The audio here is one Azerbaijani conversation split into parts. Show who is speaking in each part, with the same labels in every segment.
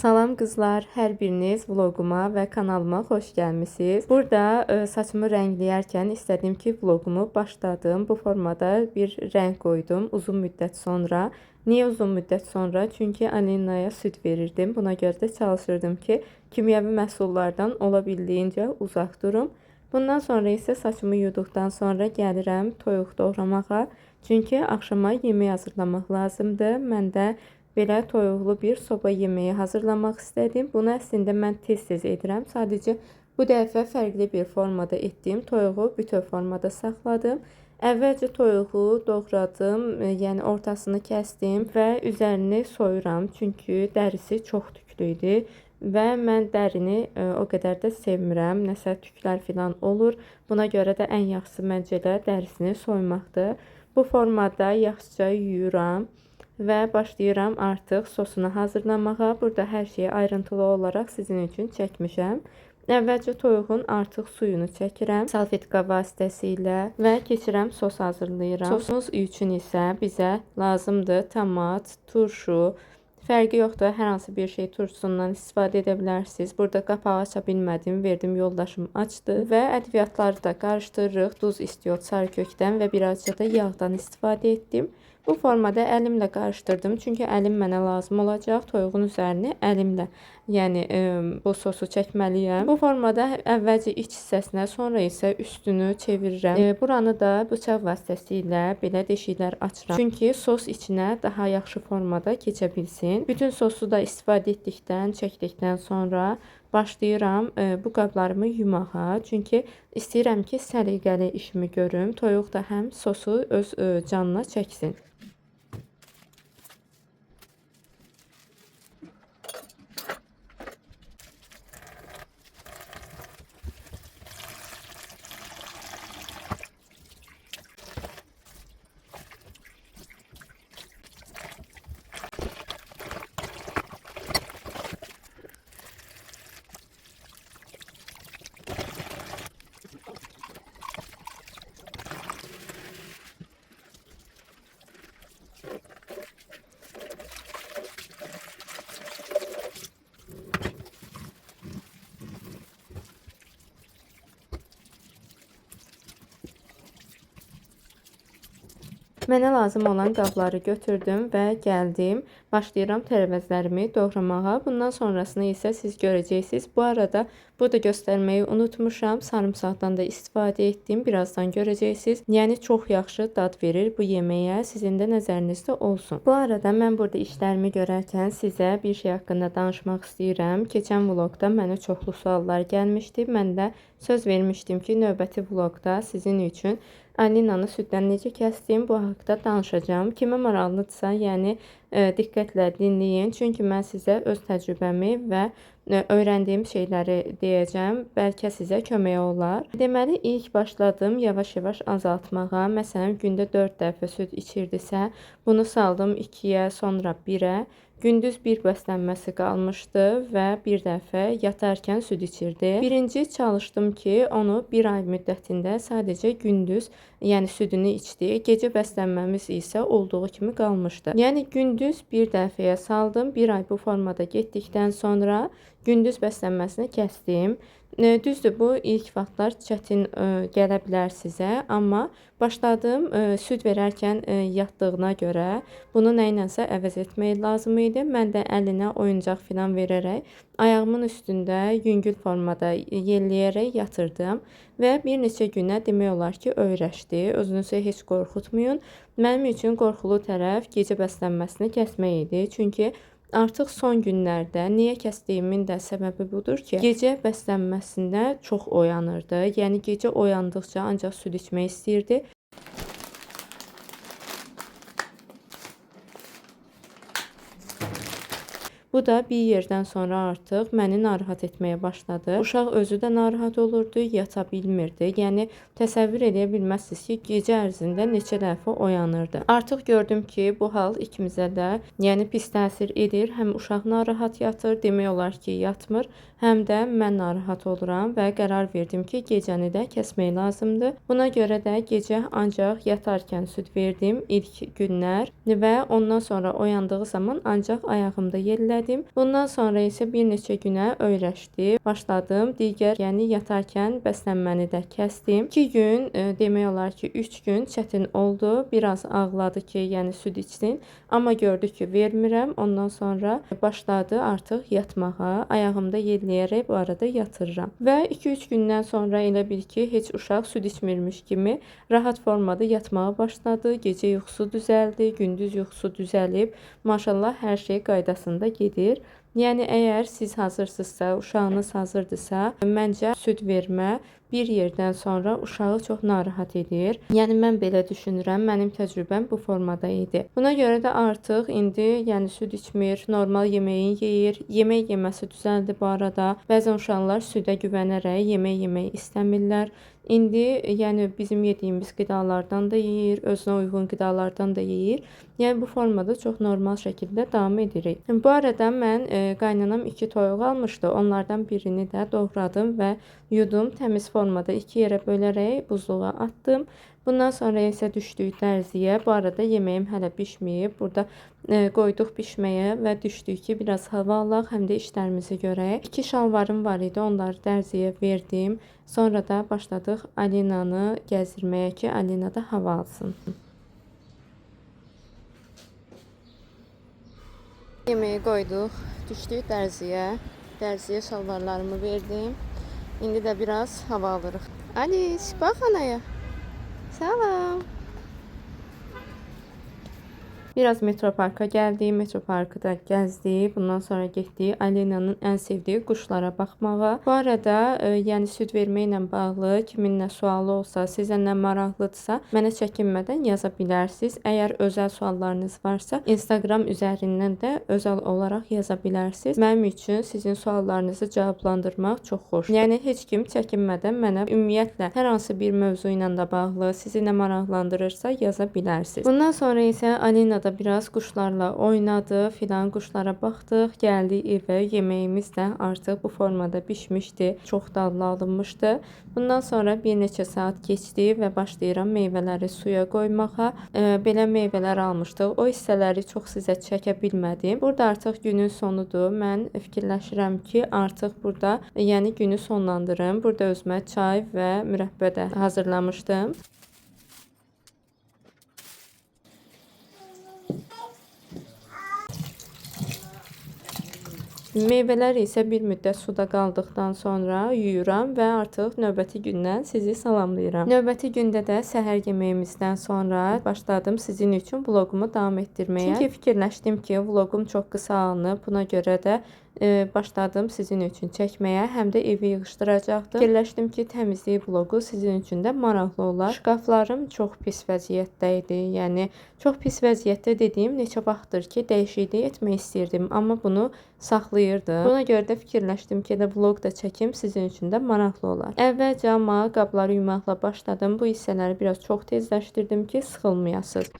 Speaker 1: Salam qızlar, hər biriniz vloguma və kanalıma xoş gəlmisiniz. Burada saçımı rəngləyərkən istədim ki, vlogumu başladım. Bu formada bir rəng qoydum uzun müddət sonra. Niyə uzun müddət sonra? Çünki Alinaya süd verirdim. Buna görə də çalışırdım ki, kimyəvi məhsullardan olabildiyincə uzaq durum. Bundan sonra isə saçımı yuduqdan sonra gəlirəm toyuq doğramağa. Çünki axşama yemək hazırlamaq lazımdır. Mən də belə toyuqlu bir soba yeməyi hazırlamaq istədim. Bunu əslində mən tez-tez edirəm. Sadəcə bu dəfə fərqli bir formada etdim. Toyuğu bütöv formada saxladım. Əvvəlcə toyuğu doğradım, yəni ortasını kəsdim və üzərini soyuram. Çünki dərisi çox tüklü idi və mən dərini o qədər də sevmirəm. Nəsə tüklər filan olur. Buna görə də ən yaxşısı məncə də dərisini soymaqdır. Bu formada yaxşıca yuyuram və başlayıram artıq sosunu hazırlamağa. Burada hər şeyi ayrıntılı olaraq sizin üçün çəkmişəm. Əvvəlcə toyuğun artıq suyunu çəkirəm salfetka vasitəsilə və keçirəm sos hazırlayıram. Sosumuz üçün isə bizə lazımdır tomat, turşu. Fərqi yoxdur, hər hansı bir şey turşusundan istifadə edə bilərsiniz. Burada qapağı aça bilmədim, verdim yoldaşım açdı və ədviyyatları da qarışdırırıq. Duz, istiot, sarı kökdən və birazca da yağdan istifadə etdim. Bu formada əlimlə qarışdırdım. Çünki əlim mənə lazım olacaq. Toyuğun üzərini əlimlə, yəni bu sosu çəkməliyəm. Bu formada əvvəlcə iç hissəsinə, sonra isə üstünü çevirirəm. Buranı da bıçaq vasitəsilə belə deşiklər açıram. Çünki sos içinə daha yaxşı formada keçə bilsin. Bütün sosu da istifadə etdikdən, çəkdikdən sonra başlayıram bu qablarımı yumağa. Çünki istəyirəm ki, səliqəli işimi görüm. Toyuq da həm sosu öz canına çəksin. Mənə lazım olan qabları götürdüm və gəldim. Başlayıram tərəvəzlərimi doğramağa. Bundan sonrasını isə siz görəcəksiniz. Bu arada burada göstərməyi unutmuşam. Sarımsaqdan da istifadə etdim. Birazdan görəcəksiniz. Yəni çox yaxşı dad verir bu yeməyə. Sizin də nəzərinizdə olsun. Bu arada mən burada işlərimi görərkən sizə bir şey haqqında danışmaq istəyirəm. Keçən vlogda mənə çoxlu suallar gəlmişdi. Mən də söz vermişdim ki, növbəti vlogda sizin üçün Alinanı süddən necə kəsdim, bu haqda danışacağam. Kimə maraqlıdırsa, yəni diqqətlə dinləyin. Çünki mən sizə öz təcrübəmi və öyrəndiyim şeyləri deyəcəm. Bəlkə sizə kömək olar. Deməli, ilk başladım yavaş-yavaş azaltmağa. Məsələn, gündə 4 dəfə süd içirdisə, bunu saldım 2-yə, sonra 1-ə. Gündüz bir bəslənməsi qalmışdı və bir dəfə yatarkən süd içirdi. Birinci çalışdım ki, onu bir ay müddətində sadəcə gündüz, yəni südünü içdi. Gecə bəslənməmiz isə olduğu kimi qalmışdı. Yəni gündüz bir dəfəyə saldım. Bir ay bu formada getdikdən sonra gündüz bəslənməsini kəsdim. Düzdür, bu ilk vaxtlar çətin gələ bilər sizə, amma başladım süd verərkən yatdığına görə bunu nə ilənsə əvəz etmək lazım idi. Mən də əlinə oyuncaq filan verərək ayağımın üstündə yüngül formada yelləyərək yatırdım və bir neçə günə demək olar ki, öyrəşdi. Özünüzü heç qorxutmayın. Mənim üçün qorxulu tərəf gecə bəslənməsini kəsmək idi. Çünki artıq son günlərdə niyə kəsdiyimin də səbəbi budur ki, gecə bəslənməsində çox oyanırdı. Yəni gecə oyandıqca ancaq süd içmək istəyirdi. Bu da bir yerdən sonra artıq məni narahat etməyə başladı. Uşaq özü də narahat olurdu, yata bilmirdi. Yəni təsəvvür edə bilməzsiniz ki, gecə ərzində neçə dəfə oyanırdı. Artıq gördüm ki, bu hal ikimizə də, yəni pis təsir edir. Həm uşaq narahat yatır, demək olar ki, yatmır, həm də mən narahat oluram və qərar verdim ki, gecəni də kəsmək lazımdır. Buna görə də gecə ancaq yatarkən süd verdim ilk günlər və ondan sonra oyandığı zaman ancaq ayağımda yellədim. elədim. Bundan sonra isə bir neçə günə öyrəşdi. Başladım. Digər, yəni yatarkən bəslənməni də kəsdim. 2 gün, demək olar ki, 3 gün çətin oldu. Biraz ağladı ki, yəni süd içsin. Amma gördü ki, vermirəm. Ondan sonra başladı artıq yatmağa. Ayağımda yelləyərək bu arada yatırıram. Və 2-3 gündən sonra elə bil ki, heç uşaq süd içmirmiş kimi rahat formada yatmağa başladı. Gecə yuxusu düzəldi, gündüz yuxusu düzəlib. Maşallah, hər şey qaydasında gedir. Yəni əgər siz hazırsınızsa, uşağınız hazırdırsa, məncə süd vermə bir yerdən sonra uşağı çox narahat edir. Yəni mən belə düşünürəm, mənim təcrübəm bu formada idi. Buna görə də artıq indi yəni süd içmir, normal yeməyini yeyir, yemək yeməsi düzəldi bu arada. Bəzən uşaqlar südə güvənərək yemək yemək istəmirlər. İndi yəni bizim yediyimiz qidalardan da yeyir, özünə uyğun qidalardan da yeyir. Yəni bu formada çox normal şəkildə davam edirik. Bu arada mən qaynanam 2 toyuq almışdı. Onlardan birini də doğradım və yudum. Təmiz formada 2 yerə bölərək buzluğa atdım. Bundan sonra isə düşdük dərziyə. Bu arada yeməyim hələ bişməyib. Burada qoyduq bişməyə və düşdük ki, biraz hava alaq, həm də işlərimizi görək. 2 şalvarım var idi, onları dərziyə verdim. Sonra da başladıq Alinanı gəzdirməyə ki, Alina da hava alsın. Yeməyi qoyduq, düşdük dərziyə. Dərziyə şalvarlarımı verdim. İndi də biraz hava alırıq. Aliş, bax anaya. Salam. Biraz metroparka gəldik, metroparkı da gəzdik. Bundan sonra getdik Alinanın ən sevdiyi quşlara baxmağa. Bu arada, yəni süd verməklə bağlı kimin nə sualı olsa, sizə nə maraqlıdırsa, mənə çəkinmədən yaza bilərsiniz. Əgər özəl suallarınız varsa, Instagram üzərindən də özəl olaraq yaza bilərsiniz. Mənim üçün sizin suallarınızı cavablandırmaq çox xoşdur. Yəni heç kim çəkinmədən mənə ümumiyyətlə hər hansı bir mövzu ilə də bağlı sizi nə maraqlandırırsa yaza bilərsiniz. Bundan sonra isə Alina da biraz quşlarla oynadı, filan quşlara baxdıq, gəldik evə, yeməyimiz də artıq bu formada bişmişdi, çox dadlı alınmışdı. Bundan sonra bir neçə saat keçdi və başlayıram meyvələri suya qoymağa. Belə meyvələr almışdıq. O hissələri çox sizə çəkə bilmədim. Burada artıq günün sonudur. Mən fikirləşirəm ki, artıq burada yəni günü sonlandırım. Burada özümə çay və mürəbbə də hazırlamışdım. Meyvələr isə bir müddət suda qaldıqdan sonra yuyuram və artıq növbəti gündən sizi salamlayıram. Növbəti gündə də səhər yeməyimizdən sonra başladım sizin üçün vlogumu davam etdirməyə. Çünki fikirləşdim ki, vloqum çox qısa alınıb, buna görə də başladım sizin üçün çəkməyə, həm də evi yığışdıracaqdım. Fikirləşdim ki, təmizlik vloqu sizin üçün də maraqlı olar. Şkaflarım çox pis vəziyyətdə idi. Yəni çox pis vəziyyətdə dediyim neçə vaxtdır ki, dəyişiklik etmək istəyirdim, amma bunu saxlayırdım. Buna görə də fikirləşdim ki, elə vloq da çəkim, sizin üçün də maraqlı olar. Əvvəlcə amma qabları yumaqla başladım. Bu hissələri biraz çox tezləşdirdim ki, sıxılmayasınız.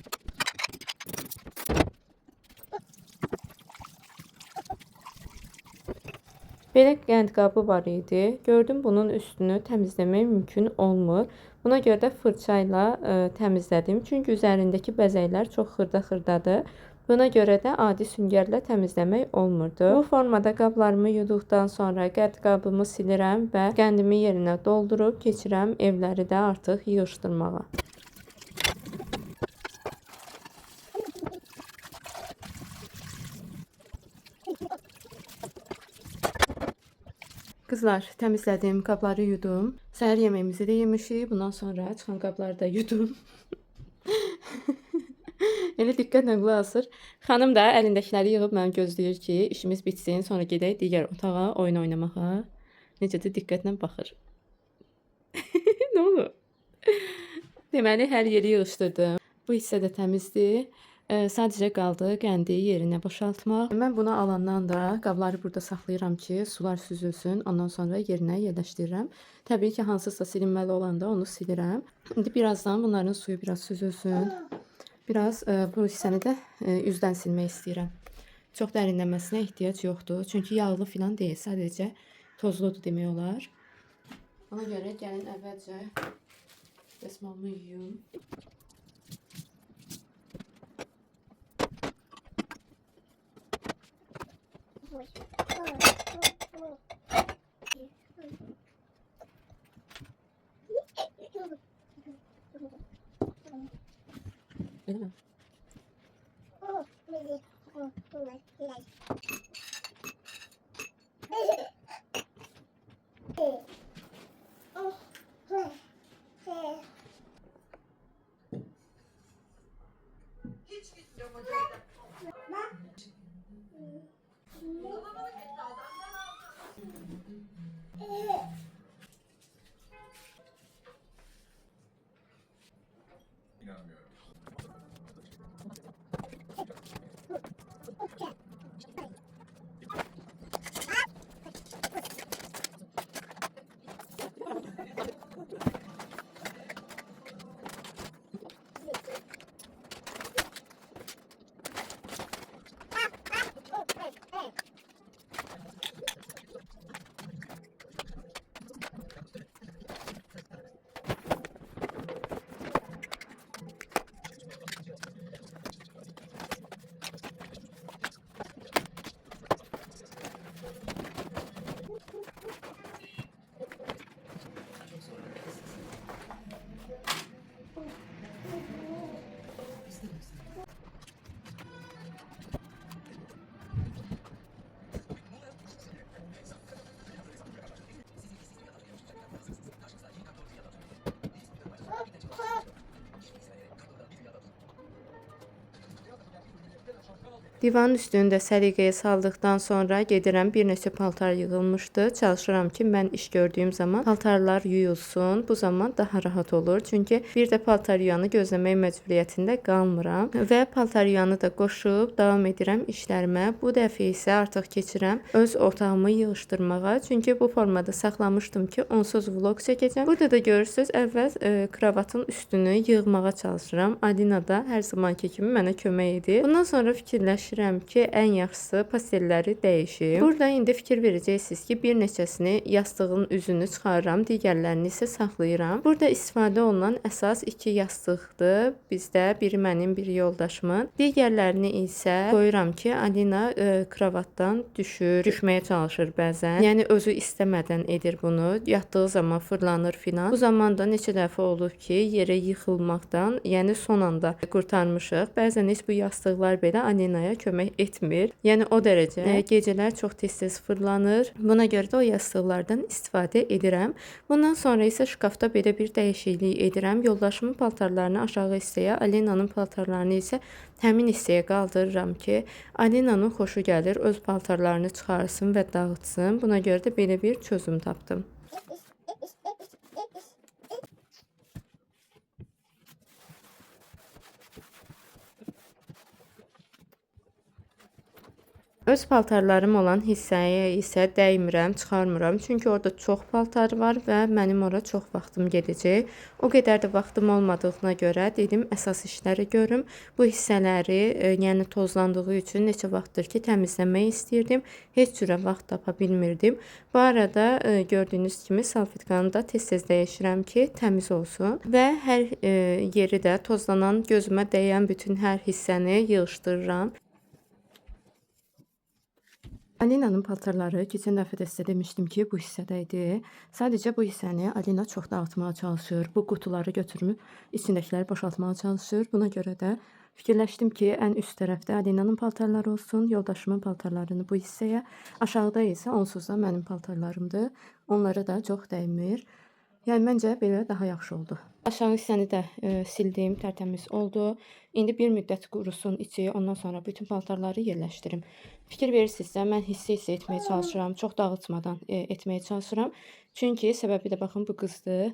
Speaker 1: Belə qənd qabı var idi. Gördüm bunun üstünü təmizləmək mümkün olmur. Buna görə də fırça ilə təmizlədim. Çünki üzərindəki bəzəklər çox xırda-xırdadır. Buna görə də adi süngərlə təmizləmək olmurdu. Bu formada qablarımı yuduqdan sonra qənd qabımı silirəm və qəndimi yerinə doldurub keçirəm evləri də artıq yığışdırmağa. Qızlar, təmizlədim, qabları yudum. Səhər yeməyimizi də yemişik. Bundan sonra çıxan qabları da yudum. Elə diqqətlə qulaq asır. Xanım da əlindəkiləri yığıb məni gözləyir ki, işimiz bitsin, sonra gedək digər otağa oyun oynamağa. Necə də diqqətlə baxır. Nə olur? Deməli, hər yeri yığışdırdım. Bu hissə də təmizdir. Sadəcə qaldı qəndi yerinə boşaltmaq. Mən bunu alandan da qabları burada saxlayıram ki, sular süzülsün. Ondan sonra yerinə yerləşdirirəm. Təbii ki, hansısa silinməli olanda onu silirəm. İndi birazdan bunların suyu biraz süzülsün. Biraz bu hissəni də üzdən silmək istəyirəm. Çox dərinləməsinə ehtiyac yoxdur. Çünki yağlı filan deyil, sadəcə tozludur demək olar. Ona görə gəlin əvvəlcə dəsmalımı yuyum. Elə mi?
Speaker 2: Hiç gitmiyorum hocam. Kalabalık etti adamdan aldım.
Speaker 3: İnanmıyorum.
Speaker 1: Divanın üstünü də səliqəyə saldıqdan sonra gedirəm, bir neçə paltar yığılmışdı. Çalışıram ki, mən iş gördüyüm zaman paltarlar yuyulsun. Bu zaman daha rahat olur. Çünki bir də paltar yuyanı gözləmək məcburiyyətində qalmıram və paltar yuyanı da qoşub davam edirəm işlərimə. Bu dəfə isə artıq keçirəm öz otağımı yığışdırmağa. Çünki bu formada saxlamışdım ki, onsuz vlog çəkəcəm. Burada da görürsüz, əvvəl kravatın üstünü yığmağa çalışıram. Alina da hər zamanki kimi mənə kömək edir. Bundan sonra fikirləşirəm ki, ən yaxşısı pastelləri dəyişim. Burada indi fikir verəcəksiniz ki, bir neçəsini yastığın üzünü çıxarıram, digərlərini isə saxlayıram. Burada istifadə olunan əsas iki yastıqdır. Bizdə biri mənim, biri yoldaşımın. Digərlərini isə qoyuram ki, Alina kravatdan düşür, düşməyə çalışır bəzən. Yəni özü istəmədən edir bunu. Yatdığı zaman fırlanır filan. Bu zaman da neçə dəfə olub ki, yerə yıxılmaqdan, yəni son anda qurtarmışıq. Bəzən heç bu yastıqlar belə Alinaya kömək etmir. Yəni o dərəcə gecələr çox tez-tez fırlanır. Buna görə də o yastıqlardan istifadə edirəm. Bundan sonra isə şkafda belə bir dəyişiklik edirəm. Yoldaşımın paltarlarını aşağı hissəyə, Alinanın paltarlarını isə həmin hissəyə qaldırıram ki, Alinanın xoşu gəlir, öz paltarlarını çıxarsın və dağıtsın. Buna görə də belə bir çözüm tapdım. Öz paltarlarım olan hissəyə isə dəymirəm, çıxarmıram. Çünki orada çox paltar var və mənim ora çox vaxtım gedəcək. O qədər də vaxtım olmadığına görə dedim əsas işləri görüm. Bu hissələri, yəni tozlandığı üçün neçə vaxtdır ki, təmizləmək istəyirdim. Heç cürə vaxt tapa bilmirdim. Bu arada gördüyünüz kimi salfetkanı da tez-tez dəyişirəm ki, təmiz olsun və hər yeri də tozlanan, gözümə dəyən bütün hər hissəni yığışdırıram. Alinanın paltarları keçən dəfə də sizə demişdim ki, bu hissədə idi. Sadəcə bu hissəni Alina çox dağıtmağa çalışır. Bu qutuları götürüb içindəkiləri boşaltmağa çalışır. Buna görə də fikirləşdim ki, ən üst tərəfdə Alinanın paltarları olsun, yoldaşımın paltarlarını bu hissəyə, aşağıda isə onsuz da mənim paltarlarımdır. Onlara da çox dəymir. Yəni məncə belə daha yaxşı oldu. Aşağı hissəni də sildim, tərtəmiz oldu. İndi bir müddət qurusun içi, ondan sonra bütün paltarları yerləşdirim. Fikir verirsinizsə, mən hissə-hissə etməyə çalışıram, çox dağıtmadan etməyə çalışıram. Çünki səbəbi də baxın bu qızdır.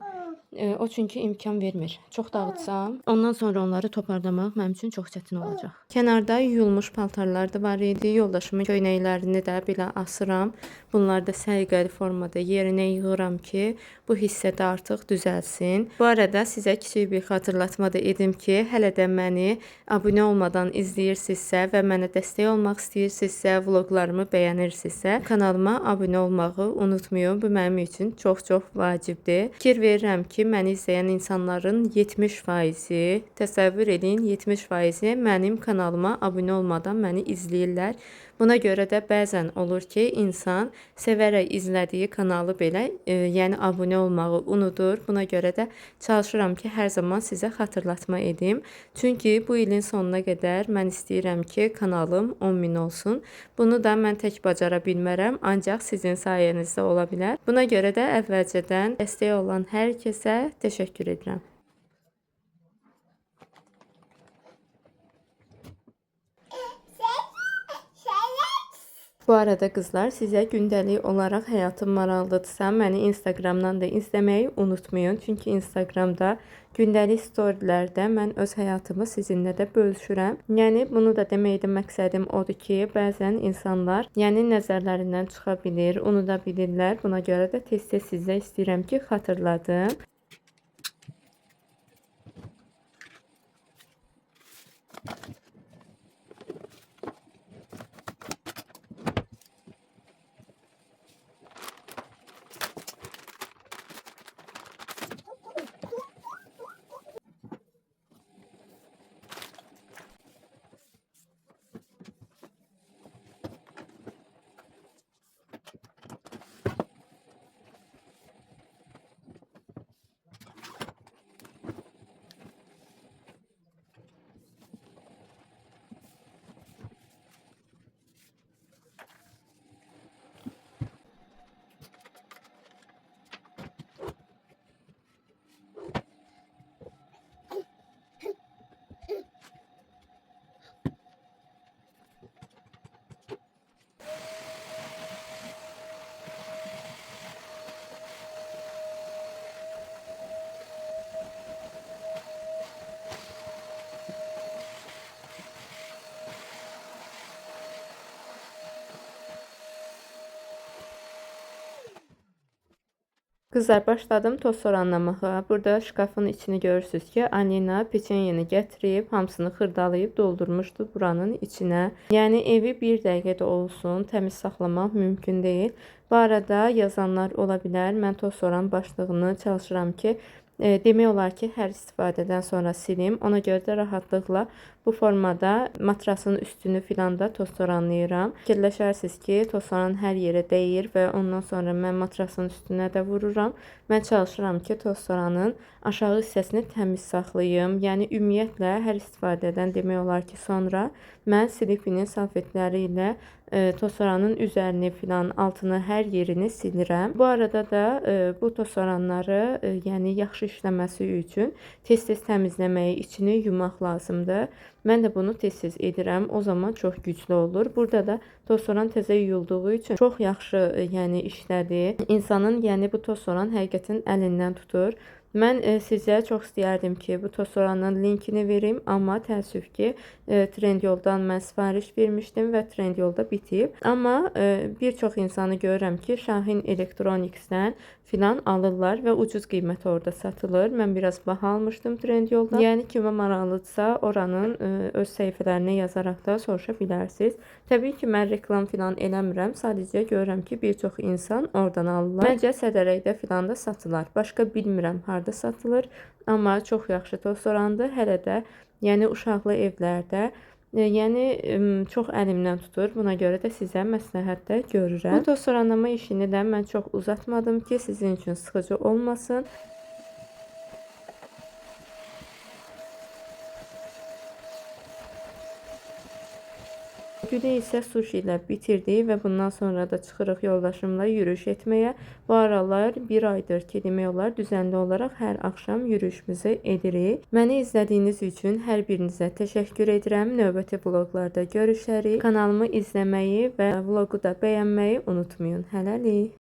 Speaker 1: O çünki imkan vermir. Çox dağıtsam, ondan sonra onları toparlamaq mənim üçün çox çətin olacaq. Kənarda yuyulmuş paltarlar da var idi. Yoldaşımın köynəklərini də belə asıram. Bunları da səliqəli formada yerinə yığıram ki, bu hissə də artıq düzəlsin. Bu arada sizə kiçik bir xatırlatma da edim ki, hələ də məni abunə olmadan izləyirsinizsə və mənə dəstək olmaq istəyirsinizsə, vloqlarımı bəyənirsinizsə, kanalıma abunə olmağı unutmayın. Bu mənim üçün çox-çox vacibdir. Fikir verirəm ki, məni izləyən insanların 70%-i, təsəvvür edin, 70%-i mənim kanalıma abunə olmadan məni izləyirlər. Buna görə də bəzən olur ki, insan sevərək izlədiyi kanalı belə, yəni abunə olmağı unudur. Buna görə də çalışıram ki, hər zaman sizə xatırlatma edim. Çünki bu ilin sonuna qədər mən istəyirəm ki, kanalım 10.000 olsun. Bunu da mən tək bacara bilmərəm, ancaq sizin sayənizdə ola bilər. Buna görə də əvvəlcədən dəstək olan hər kəsə təşəkkür edirəm. Bu arada qızlar, sizə gündəlik olaraq həyatım maraqlıdırsa, məni Instagramdan da izləməyi unutmayın. Çünki Instagramda gündəlik storylərdə mən öz həyatımı sizinlə də bölüşürəm. Yəni bunu da deməkdə məqsədim odur ki, bəzən insanlar, yəni nəzərlərindən çıxa bilir, unuda bilirlər. Buna görə də tez-tez sizə istəyirəm ki, xatırladım. Qızlar, başladım toz soranlamağa. Burada şkafın içini görürsünüz ki, Alina peçenyeni gətirib, hamısını xırdalayıb doldurmuşdu buranın içinə. Yəni evi bir dəqiqə də olsun təmiz saxlamaq mümkün deyil. Bu arada yazanlar ola bilər. Mən toz soran başlığını çalışıram ki, demək olar ki, hər istifadədən sonra silim. Ona görə də rahatlıqla bu formada matrasın üstünü filan da toz soranlayıram. Fikirləşərsiniz ki, toz soran hər yerə dəyir və ondan sonra mən matrasın üstünə də vururam. Mən çalışıram ki, toz soranın aşağı hissəsini təmiz saxlayım. Yəni ümumiyyətlə hər istifadədən demək olar ki, sonra mən silipinin salfetləri ilə toz soranın üzərini filan, altını, hər yerini silirəm. Bu arada da bu toz soranları, yəni yaxşı işləməsi üçün tez-tez təmizləməyi, içini yumaq lazımdır. Mən də bunu tez-tez edirəm. O zaman çox güclü olur. Burada da toz soran təzə yuyulduğu üçün çox yaxşı, yəni işlədi. İnsanın, yəni bu toz soran həqiqətən əlindən tutur. Mən sizə çox istəyərdim ki, bu toz soranın linkini verim, amma təəssüf ki, Trendyoldan mən sifariş vermişdim və Trendyolda bitib. Amma bir çox insanı görürəm ki, Şahin Electronics-dən filan alırlar və ucuz qiymətə orada satılır. Mən biraz baha almışdım Trendyoldan. Yəni kimə maraqlıdırsa, oranın öz səhifələrinə yazaraq da soruşa bilərsiniz. Təbii ki, mən reklam filan eləmirəm. Sadəcə görürəm ki, bir çox insan oradan alırlar. Məncə Sədərəkdə filan da satılar. Başqa bilmirəm harda satılır, amma çox yaxşı toz sorandır. Hələ də yəni uşaqlı evlərdə, yəni çox əlimdən tutur. Buna görə də sizə məsləhət də görürəm. Bu toz soranlama işini də mən çox uzatmadım ki, sizin üçün sıxıcı olmasın. Günü isə sushi ilə bitirdik və bundan sonra da çıxırıq yoldaşımla yürüyüş etməyə. Bu aralar bir aydır ki, demək olar düzənli olaraq hər axşam yürüyüşümüzü edirik. Məni izlədiyiniz üçün hər birinizə təşəkkür edirəm. Növbəti vloglarda görüşərik. Kanalımı izləməyi və vlogu da bəyənməyi unutmayın. Hələlik.